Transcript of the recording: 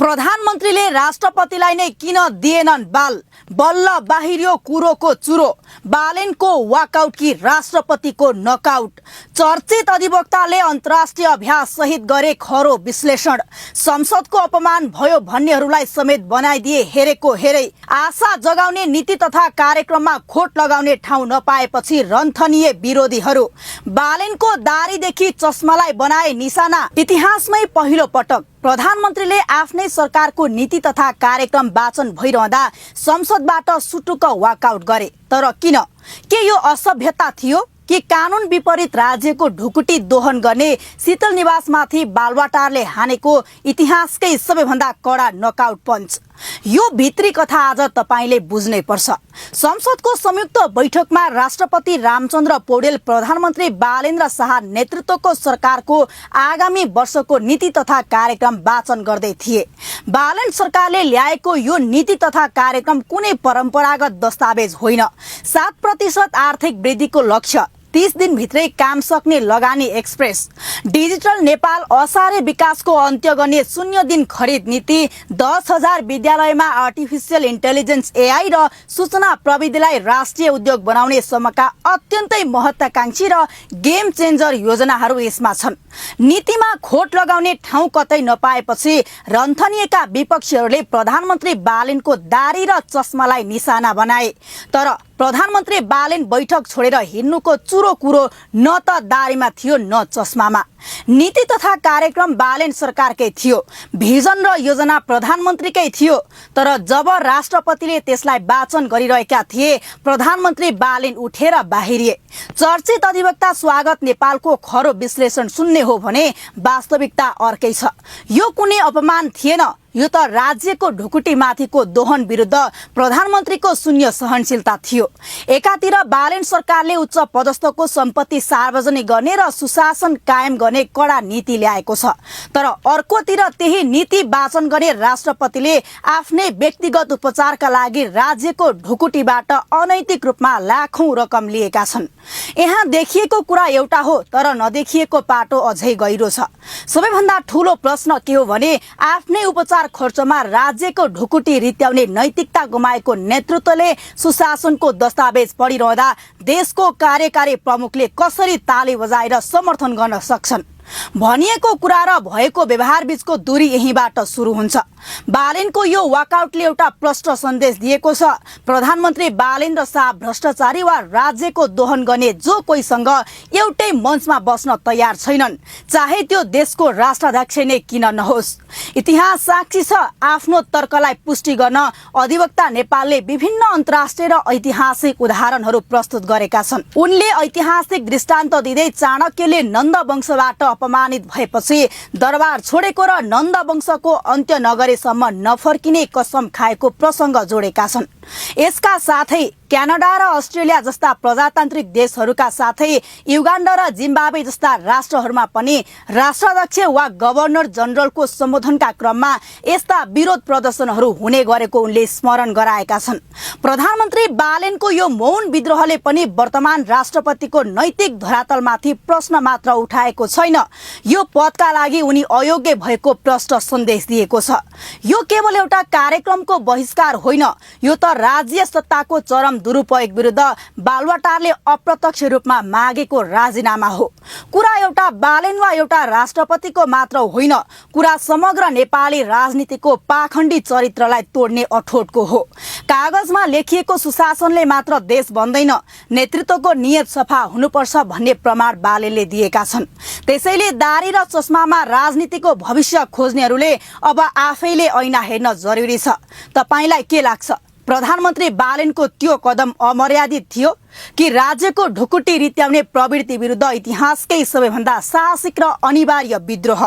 प्रधानमन्त्रीले राष्ट्रपतिलाई नै किन दिएनन् बाल, बल्ल बाहिरियो कुरोको चुरो। बालेनको वाकआउट कि राष्ट्रपतिको नकआउट। चर्चित अधिवक्ताले अन्तर्राष्ट्रिय अभ्यास सहित गरे खरो विश्लेषण। संसदको अपमान भयो भन्नेहरूलाई समेत बनाइदिए हेरेको हेरै। आशा जगाउने नीति तथा कार्यक्रममा खोट लगाउने ठाउँ नपाएपछि रन्थनिए विरोधीहरू। बालेनको दारीदेखि चस्मालाई बनाए निशाना। इतिहासमै पहिलो पटक प्रधानमन्त्रीले आफ्नै सरकारको नीति तथा कार्यक्रम वाचन भइरहँदा संसदबाट सुटुक्क वाकआउट गरे। तर किन? के यो असभ्यता थियो कि कानून विपरीत राज्यको ढुकुटी दोहन गर्ने शीतल निवासमाथि बालुवाटारले हानेको इतिहासकै सबैभन्दा कडा नकआउट पञ्च? यो भित्री कथा आज तपाईले बुझ्नै पर्छ। संसदको संयुक्त बैठकमा राष्ट्रपति रामचन्द्र पौडेल प्रधानमन्त्री बालेन्द्र शाह नेतृत्वको सरकारको आगामी वर्षको नीति तथा कार्यक्रम वाचन गर्दै थिए। बालेन सरकारले ल्याएको यो नीति तथा कार्यक्रम कुनै परम्परागत दस्तावेज होइन। 7% आर्थिक वृद्धिको लक्ष्य, 30 दिनभित्रै काम सक्ने लगानी एक्सप्रेस, डिजिटल नेपाल, असारे विकासको अन्त्य गर्ने 0 दिन खरिद नीति, 10,000 विद्यालयमा आर्टिफिसियल इन्टेलिजेन्स एआई र सूचना प्रविधिलाई राष्ट्रिय उद्योग बनाउने सम्मका अत्यन्तै महत्त्वाकांक्षी र गेम चेन्जर योजनाहरू यसमा छन्। नीतिमा खोट लगाउने ठाउँ कतै नपाएपछि रन्थनिएका विपक्षीहरूले प्रधानमन्त्री बालेनको दारी र चस्मालाई निशाना बनाए। तर प्रधानमन्त्री बालेन बैठक छोडेर हिँड्नुको चुरो कुरो न त दारीमा थियो न चस्मामा। नीति तथा कार्यक्रम बालेन सरकारकै थियो, भिजन र योजना प्रधानमन्त्रीकै थियो। तर जब राष्ट्रपतिले त्यसलाई वाचन गरिरहेका थिए, प्रधानमन्त्री बालेन उठेर बाहिरिए। चर्चित अधिवक्ता स्वागत नेपालको खरो विश्लेषण सुन्ने हो भने वास्तविकता अर्कै छ। यो कुनै अपमान थिएन, यो त राज्यको ढुकुटीमाथिको दोहन विरुद्ध प्रधानमन्त्रीको शून्य सहनशीलता थियो। एकातिर बालेन सरकारले उच्च पदस्थको सम्पत्ति सार्वजनिक गर्ने र सुशासन कायम गर्ने कडा नीति ल्याएको छ। तर अर्कोतिर त्यही नीति वाचन गर्ने राष्ट्रपतिले आफ्नै व्यक्तिगत उपचारका लागि राज्यको ढुकुटीबाट अनैतिक रूपमा लाखौं रकम लिएका छन्। यहाँ देखिएको कुरा एउटा हो, तर नदेखिएको पाटो अझै गहिरो छ। सबैभन्दा ठूलो प्रश्न के हो भने आफ्नै उपचार खर्चमा राज्यको ढुकुटी रित्याउने नैतिकता गुमाएको नेतृत्वले सुशासनको दस्तावेज पढिरहँदा देशको कार्यकारी प्रमुखले कसरी ताली बजाएर समर्थन गर्न सक्छन्? भनिएको कुरा र भएको व्यवहार बीचको दूरी यहीँबाट सुरु हुन्छ। बालेनको यो वाकआउटले एउटा प्रष्ट सन्देश दिएको छ। प्रधानमन्त्री बालेन्द्र शाह भ्रष्टाचारी वा राज्यको दोहन गर्ने जो कोहीसँग एउटै मञ्चमा बस्न तयार छैनन्, चाहे त्यो देशको राष्ट्राध्यक्ष नै किन नहोस्। इतिहास साक्षी छ। आफ्नो तर्कलाई पुष्टि गर्न अधिवक्ता नेपालले विभिन्न अन्तर्राष्ट्रिय र ऐतिहासिक उदाहरणहरू प्रस्तुत गरेका छन्। उनले ऐतिहासिक दृष्टान्त दिँदै चाणक्यले नन्द वंशबाट अपमानित भएपछि दरबार छोडेको र नन्द वंशको अन्त्य नगरेसम्म नफर्किने कसम खाएको प्रसङ्ग जोडेका छन्। यसका साथै क्यानाडा र अस्ट्रेलिया जस्ता प्रजातान्त्रिक देशहरूका साथै युगान्डा र जिम्बाब्वे जस्ता राष्ट्रहरूमा पनि राष्ट्राध्यक्ष वा गभर्नर जनरलको सम्बोधनका क्रममा यस्ता विरोध प्रदर्शनहरू हुने गरेको उनले स्मरण गराएका छन्। प्रधानमन्त्री बालेनको यो मौन विद्रोहले पनि वर्तमान राष्ट्रपतिको नैतिक धरातलमाथि प्रश्न मात्र उठाएको छैन, यो पदका लागि उनी अयोग्य भएको प्रष्ट सन्देश दिएको छ। यो केवल एउटा कार्यक्रमको बहिष्कार होइन, यो त राज्य सत्ताको चरम दुरुपयोग विरुद्ध बालुवाटारले अप्रत्यक्ष रूपमा मागेको राजीनामा हो। कुरा एउटा बालेन वा एउटा राष्ट्रपतिको मात्र होइन, कुरा समग्र नेपाली राजनीतिको पाखण्डी चरित्रलाई तोड्ने अठोटको हो। कागजमा लेखिएको सुशासनले मात्र देश बन्दैन, नेतृत्वको नियत सफा हुनुपर्छ भन्ने प्रमाण बालेनले दिएका छन्। त्यसैले दारी र चस्मामा राजनीतिको भविष्य खोज्नेहरूले अब आफैले ऐना हेर्न जरुरी छ। तपाईलाई के लाग्छ? प्रधानमन्त्री बालेनको त्यो कदम अमर्यादित थियो कि राज्यको ढुकुटी रित्याउने प्रवृत्ति विरुद्ध इतिहासकै सबैभन्दा साहसिक र अनिवार्य विद्रोह?